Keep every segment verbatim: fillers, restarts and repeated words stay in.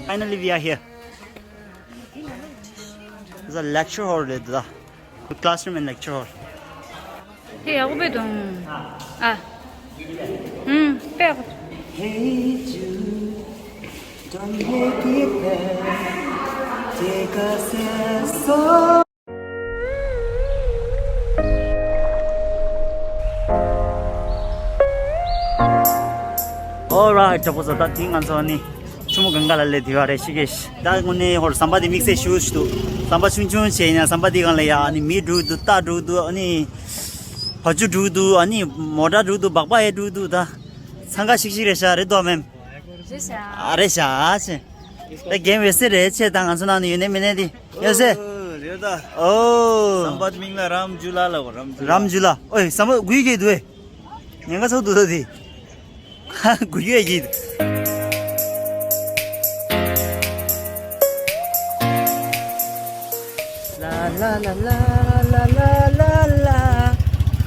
Finally, we are here. It's a lecture hall རེད་ད། Classroom and lecture hall. དེ་ཡག་པོ་བེད་དང་། ཨ། ཧུམ། དཔེ་ཡག་པོ། Hey Jude, don't make it bad. Take a sad song. Alright, གྲོགས་པོ་ཚོ། ད་དེང་ང་ཚོ་ནི་ཆུ་མོ་གངྒཱ་ལ་སླེབས་བསྡད་པ་རེད། ཤི་གེ་ཤི། ད་དངོས་གནས་ཧོར་ཟམ་པ་དེ་དམིགས་བསལ་ཞེ་པོ་ཞིག་འདུག་ཟམ་པ་ཆུང་ཆུང་བྱས་ཡིན་ན་ཟམ་པ་དེ་སྒང་ལ་ཡ་ཨ་ནི་མི་འགྲོ་གི་འདུག་རྟ་འགྲོ་གི་འདུག་ཨ་ནི་བ་ཕྱུགས་འགྲོ་གི་འདུག་ཨ་ནི་མོ་ཊ་འགྲོ་གི་འདུག་སྦག་སྦག་ཡས་འགྲོ་གི་འདུག་ད་འཚང་ཁ་ཤིག་ཤིག་རེད་ཤག་རེད་དོ་མེམ། རེད་ཤག་ཨ་རེད་ཤག་ཨ་ཅེ། ད་རྒན་འོད་ཟེར་རེད། ཁྱེད་ད་ང་ཚོ་ནང་ནས་ཡོད་ནི་མེད་ནི་དེ་ཡོད་ཟེར། ཨོ་རེད་ད། ཨོ། ཟམ་པ་མིང་ལ་རམ་ཇུ་ལ་ལ་གོ་རམ་ཇུ་ལ། རམ་ཇུ་ལ། ཨོའི་ཟམ་པ་དགུ་ཡི་གེ་འདུག་ཨེ། ཉེན་ཁ་ཚོགས་འདུག་ད་དེ། དགུ་ཡི་གེ་འདུག La la la la la la la la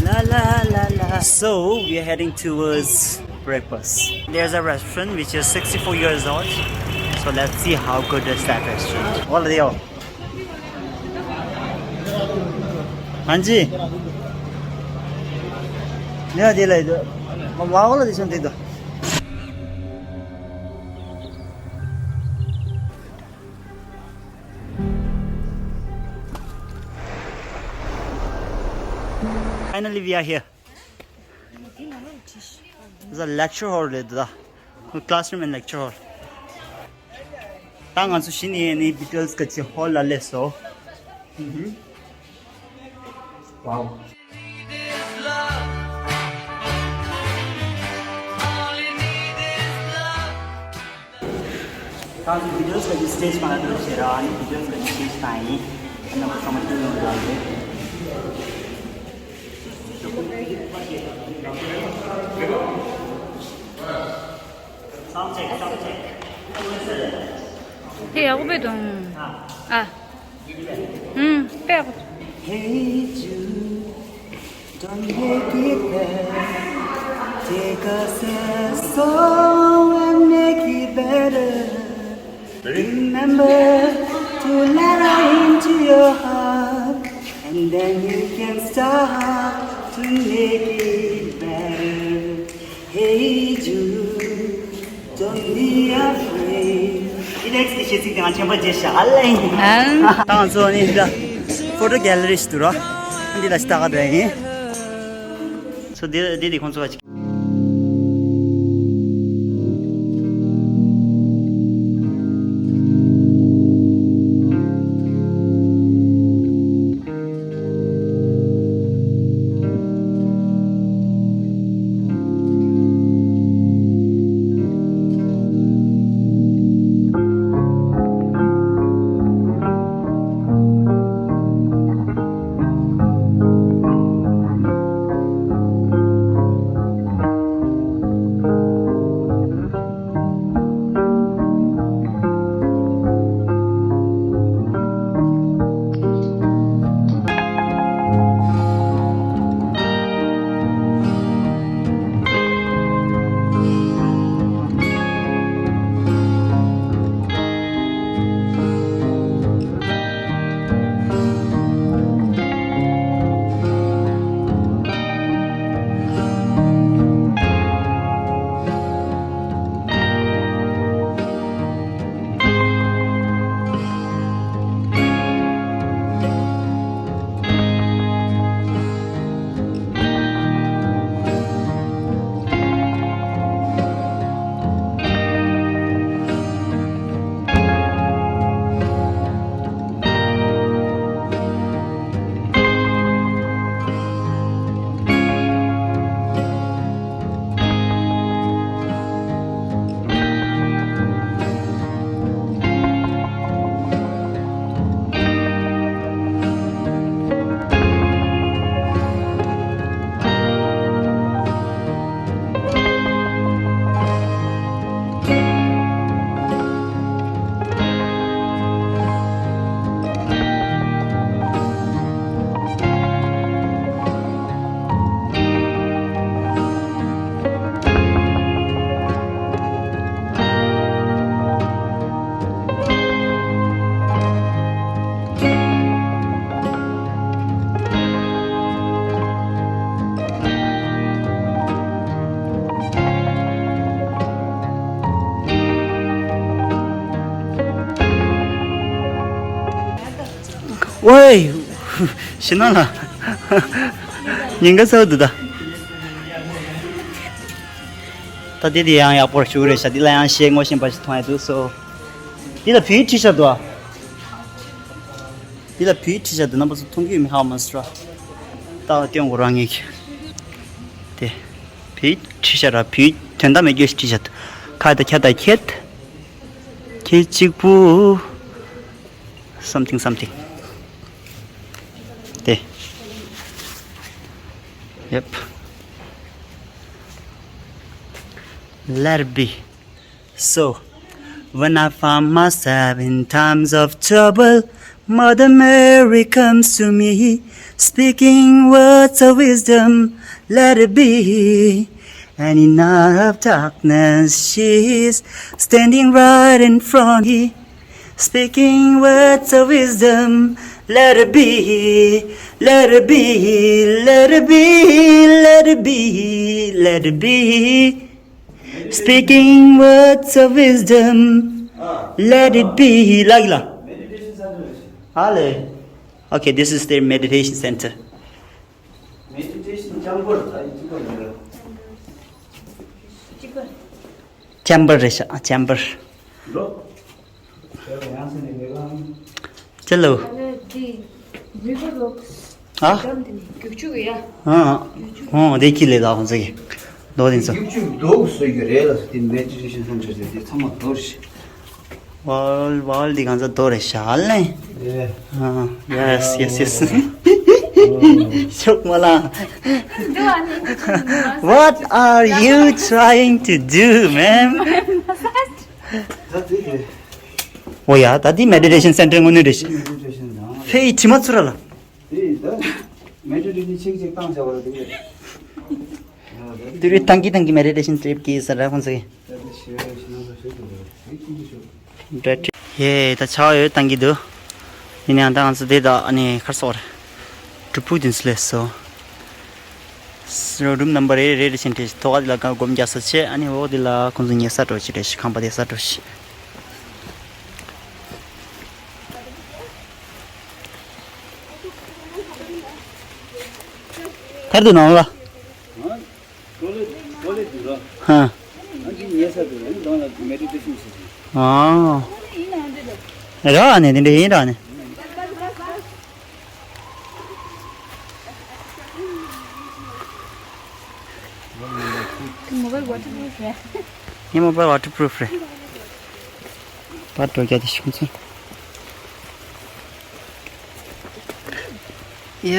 la la la la. So we are heading towards breakfast. There's a restaurant which is sixty-four years old. So let's see how good is that restaurant. Hola, tío. हाँ जी। नहीं, दे ले दो। वाह, वाला दिसम दे दो। Finally, we are here. It's a lecture hall རེད་ད། Classroom and lecture hall. ད་ང་ཚོ་གཞི་ནས་ནི་Beatles གི་ཅི་ཧོལ་ལ་སླེབས་སོང་། Wow. ད་ང་ཚོ་Beatles གི་stage མ་ལ་འགྲོ་བྱེད་ར་ནི་Beatles གི་stage དང་ཡིན། ཨ་ནི་ཚང་མ་ཐུག་ཡོང་ར་རེད། དེ་ཡག་པོ་བེད་དང་། ཨ། ཨ། ཧུམ། དཔེ་ཡག་པོ། Hey Jude, don't make it bad. Take a sad song and make it better. Remember to let her into your heart, and then you can start to make it better. Hey Jude, don't be afraid. ཨི་ལེགས་ཀྱི་གཞས་ཚིག་དེ་ང་ཆེན་པོ་བརྗེད་ཤག་ཨ་ལེ། ཨང་། ད་ང་ཚོ་ནི་འདི་འདྲ་ཕོ་ཊོ་གྷེ་ལ་རི་ཞིག་འདུག་ར། འདི་ལ་ཞིག་ལྟ་ག་འགྲོ་ཡིན། སོ་འདི་འདི་འདི་ཁོང་ཚོ་བ་ཅིག་ཝེ། ཤི་ན་ལ། ཉིན་ག་ཚོད་འདུག་ད། ད་དེ་དེ་ཡང་ཡག་པོ་ཞུ་རེད་ཤག་འདི་ལ་ཡང་གཞས་ངོ་ཤེས་པ་ཞིག་མཐོང་ཡ་འདུག་སོ། འདི་ལ་བོད་ཁྲིད་ཤག་འདུག་ཨ། འདི་ལ་བོད་ཁྲིད་ཤག་འདུག་རྣམ་པ་ཚོ་མཐོང་གི་ཡོད་མེད་ཧ་མ་སོ། ད་སྟོན་གོ་རང་ངེད་ཀྱི། དེ། བོད་ཁྲིད་ཤག་ར་བོད་དོན་དག་མེད་རྒྱུ་ཞིག་ཁྲིད་ཤག་ཁ་ད་ཁྱ་ད་ཁྱེད། ཁྱེད་གཅིག་པུ། Something, something. དེ། Yep. Let it be. So, when I find myself in times of trouble, Mother Mary comes to me, speaking words of wisdom, let it be. And in hour of darkness, she is standing right in front of me. Speaking words of wisdom, let it be, let it be, let it be, let it be, let it be. Speaking words of wisdom, let it be. ལགས་ལགས། ཧ་ལས། Okay, this is their meditation center. Meditation chamber. Chamber རེད་ཤག chamber. ཅི་ལོ། ཨ། ཨ། ཨ། དེ་ཁྱི་ལས་ད་ཧོན་ཟེར་གི། རྡོ་དེ་ཚོ། ཡུག་ཆུ་རྡོ་གི་བཟོས་ཀྱི་རེད་ལ་དེ་meditation center ཟེར་དེ་ཚང་མ་རྡོ་རེད། ཝལ་ཝལ་འདི་གང་ཚ་རྡོ་རེད་ཤག་ལེ། ཨ། Yes, yes, yes. ཤོག་མ་ལ། What are you trying to do, ma'am? ད་དེ་རེད། ཨོ་ཡ། ད་འདི་meditation center དངོས་གནས་རེད་ཤག་ཕེ་ཡི་དྲི་མ་ཚུར་ར་ལ། དེ་ད་མེ་ཏྲི་ཏྲི་ཅིག་ཅིག་བཏང་བྱ་བ་ལ་དེ་རེད། དེ་རེད། ཏང་གི་ཏང་གི་མེ་ཏྲི་ཏྲེ་ཤན་ཊིབ་ཀྱི་ས་ར་ཁོང་ཚོ་གི། ཡེ་ད་ཆ་ཡོད་ཏང་གི་འདུག་ཡིན་ནའང་ད་ང་ཚོ་དེ་ད་ཨ་ནི་ཁར་སོག་རེད། གྲུ་ཕུག་དེ་ཚོ་ལས་སོ། རུམ་ནམ་བར་རེ་རེ་རེ་བཞིན་དེ་ཐོག་ཁ་དེ་ལ་སྒོམ་རྒྱག་ས་བྱས། ཨ་ནི་འོག་དེ་ལ་ཁོང་ཚོ་ཉལ་ས་འགྲོ་ཅི་རེད་ཤག་ཁང་པ་དེ་ས་འགྲོ་ཤག་གར་དུ་ནང་ལ། ཧ། ཨ། ར་ནས་དེ་འདྲ་ཡིན་ར་ནས། Mobile waterproof རེད། ངའི་mobile waterproof རེད། པར་འགྲོ་རྒྱ་དེ་ཤོང་ཚེ། ཡ།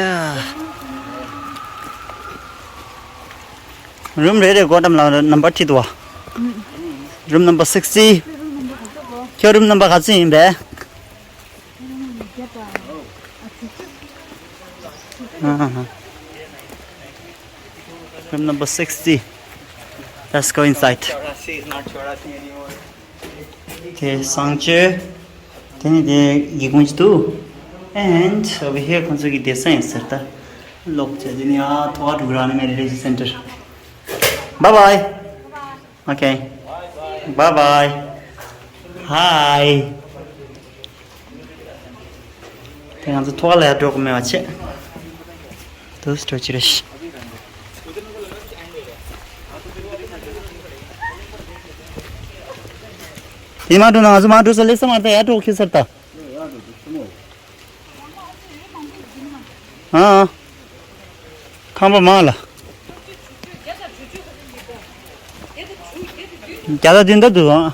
རུམ་རེ་རེ་སྒོ་འགྲམ་ལ་ནམ་བར་བྲིས་འདུག་བ། རུམ་ནམ་བར་སིགས་ཊི། ཁྱོད་རུམ་ནམ་བར་ག་ཚོད་ཡིན་པས། Room number sixty. Let's go inside. Okay, གསང་སྤྱོད། དེ་ནི་དེ་སྒེའུ་ཁུང་ཅིག་འདུག And over here ཁོང་ཚོ་གི་བསྡད་ས་ཡིན་ཟེར་ད། ལོག་བྱས་དེ་ནི་ཨ་ཐོག་འགྲོ་གི་ར་ནི་མེ་ཌི་ཊེ་ཤན་སེན་ཊར། Bye bye. Okay. Bye bye. Hi. དེ་ང་ཚོ་ཐོག་ལ་ཡར་འགྲོ་གི་མེད་པ་བྱས། དུས་འགྲོ་ཅི་རེད། དེ་མ་འགྲོ་ན་ང་ཚོ་མ་འགྲོ་ས་ལེགས་ས་མ་རེད་ད། ཡར་འགྲོ་ཁེལ་ས་རེད་ད། ཨ། ཁང་པ་མང་ལ། བརྒྱ་དང་བདུན་ཟླ་འདུག་ཨ།